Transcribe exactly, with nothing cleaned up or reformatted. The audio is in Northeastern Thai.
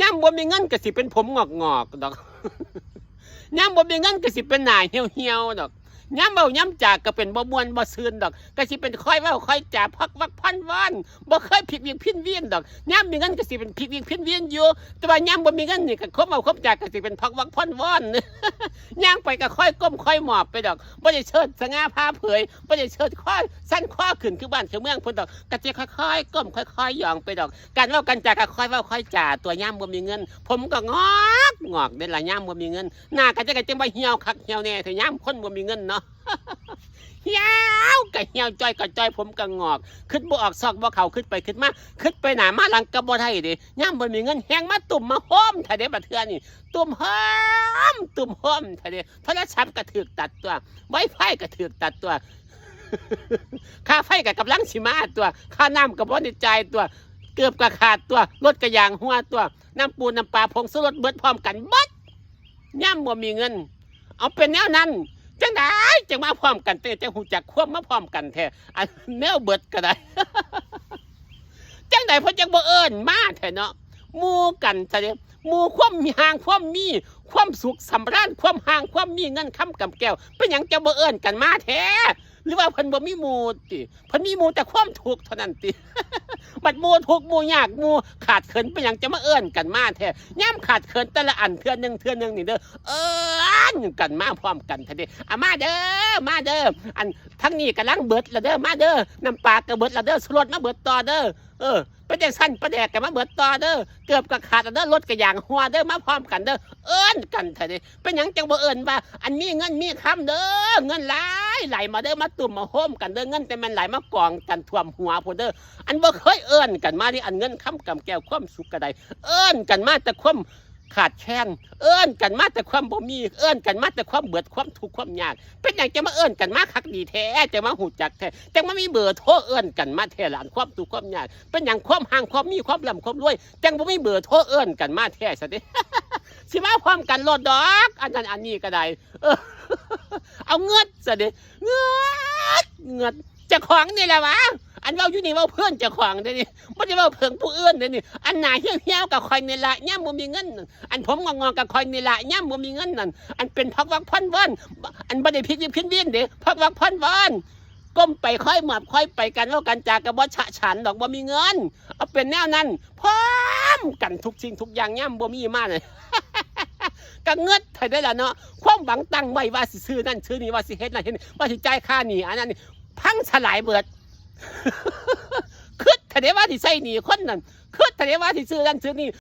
ยามบ่มีเงินก็สิเป็นผมงอกๆดอก ยามบ่มีเงินก็สิเป็นหน้าเหี่ยวๆดอก ยามเว้ายามจาก็เป็นบ่ม่วนบ่ซื่นดอก ก็สิเป็นคอยเว้าคอยจาพอกวักพ่อนวอน บ่เคยผิดวิกผิดเวียนดอก ยามมีเงินก็สิเป็นผิดวิกผิดเวียนอยู่ แต่ว่ายามบ่มีเงินนี่ก็ความเว้าความจาก็สิเป็นพอกวักพ่อนวอน ย่างไปก็ค่อยก้มค่อยหมอบไปดอก บ่ได้เชิดสง่าผ่าเผย บ่ได้เชิดคอสั่นคอขึ้นคือบ้านคือเมืองเพิ่นดอก ก็จะค่อยๆก้มค่อยๆหย่องไปดอก การเว้าการจาก็ค่อยเว้าค่อยจาตัวยามบ่มีเงิน ผมก็งอกงอกเด้ล่ะยามบ่มีเงิน หน้าก็จะก็จังว่าเหี่ยวคักเหี่ยวแน่แต่ยามคนบ่มีเงินเนาะ เหี่ยวก็เหี่ยวจ้อยก็จ้อย ผมก็งอก คิดบ่ออกซอกบ่เข้า คิดไปคิดมา คิดไปหน้ามาหลังก็บ่ได้เด้ ยามบ่มีเงินแฮงมาตุ้มมาโฮมแท้เด้บัดเทื่อนี่ ตุ้มโฮม ตุ้มโฮมแท้เด้ โทรศัพท์ก็ถูกตัดตัว Wi-Fi ก็ถูกตัดตัว ค่าไฟก็กำลังสิมาตัว ค่าน้ำก็บ่ได้จ่ายตัว เกือบก็ขาดตัว รถก็ยางหัวตัว น้ำปูน้ำปลาผงชูรสเบิดพร้อมกันเบิด ยามบ่มีเงิน เอาเป็นแนวนั้น จังใดจังมาพร้อมกัน แต่จังฮู้จักความมาพร้อมกันแท้ อันแนวเบิดก็ได้ จังใดเพิ่นจังบ่เอิ้นมาแท้เนาะ หมู่กันซะเด้ หมู่ความห่างความมี ความสุขสำราญ ความห่างความมีเงินคำกำแก้ว เป็นหยังจังบ่เอิ้นกันมาแท้ หรือว่าเพิ่นบ่มีหมู่ติ เพิ่นมีหมู่แต่ความทุกข์เท่านั้นติ บัดหมู่ทุกข์หมู่ยากหมู่ขาดเขิน เป็นหยังจะมาเอิ้นกันมาแท้ ยามขาดเขินแต่ละอันเทื่อหนึ่งเทื่อหนึ่งนี่เด้อ เอิ้นกันมาพร้อมกันแท้เด้ อ่ะมาเด้อ มาเด้อ อันทั้งนี้กำลังเบิดแล้วเด้อ มาเด้อ น้ำปลาก็เบิดแล้วเด้อ ชูรสมาเบิดต่อเด้อ เออ เป็นจังซั่นปลาแดกก็มาเบิดต่อเด้อ เกือบก็ขาดแล้วเด้อ รถก็ยางหัวเด้อ มาพร้อมกันเด้อ เอิ้นกันแท้เด้ เป็นหยังจังบ่เอิ้นว่า อันมีเงินมีคำเด้อ เงินหลายไหลมาเด้อ มาตุ้มมาโฮมกันเด้อ เงินแต่แม่นไหลมากองกันท่วมหัวพุ้นเด้อ อันบ่เคยเอิ้นกันมานี่ อันเงินคำกำแก้วความสุขก็ได้ เอิ้นกันมาแต่ความขาดแคลน เอิ้นกันมาแต่ความบ่มี เอิ้นกันมาแต่ความเบิดความทุกข์ความยาก เป็นหยังจะมาเอิ้นกันมาคักดีแท้ จะมาฮู้จักแท้ จังมามีเบอร์โทรเอิ้นกันมาแท้ละ อันความทุกข์ความยาก เป็นหยังความห่างความมีความร่ำความรวย จังบ่มีเบอร์โทรเอิ้นกันมาแท้ซะเด้ สิมาพร้อมกันโลดดอก อันนั้นอันนี้ก็ได้ เออ เอาเงินซะเด้ เงิน เงิน เจ้าของนี่แหละวะ อันเว้าอยู่นี่เว้าเพิ่นเจ้าของเด้นี่ บ่ได้เว้าเพิ่งผู้อื่นเด้นี่ อันหน้าเหี่ยวๆกับข่อยนี่ละ ยามบ่มีเงินนั่น อันผมงอกๆกับข่อยนี่ละ ยามบ่มีเงินนั่น อันเป็นพอกวักพ่อนวอน อันบ่ได้ผิดวิกผิดเวียนเด้ พอกวักพ่อนวอน ก้มไปค่อยหมอบค่อยไป การเว้าการจาก็บ่ฉะฉานดอก บ่มีเงิน เอาเป็นแนวนั้น พร้อมกันทุกสิ่งทุกอย่าง ยามบ่มีมาเลย ก็เงิดไทยได้ละเนาะ ความหวังตั้งไว้ว่าสิซื้อนั่นซื้อนี่ ว่าสิเฮ็ดนั่นเฮ็ดนี่ ว่าสิจ่ายค่าหนี้ อันนั้นนี่ พังสลายเบิด คิดไทยได้ว่าสิใช้หนี้คนนั่น คิดไทยได้ว่าสิซื้อนั่นซื้อนี่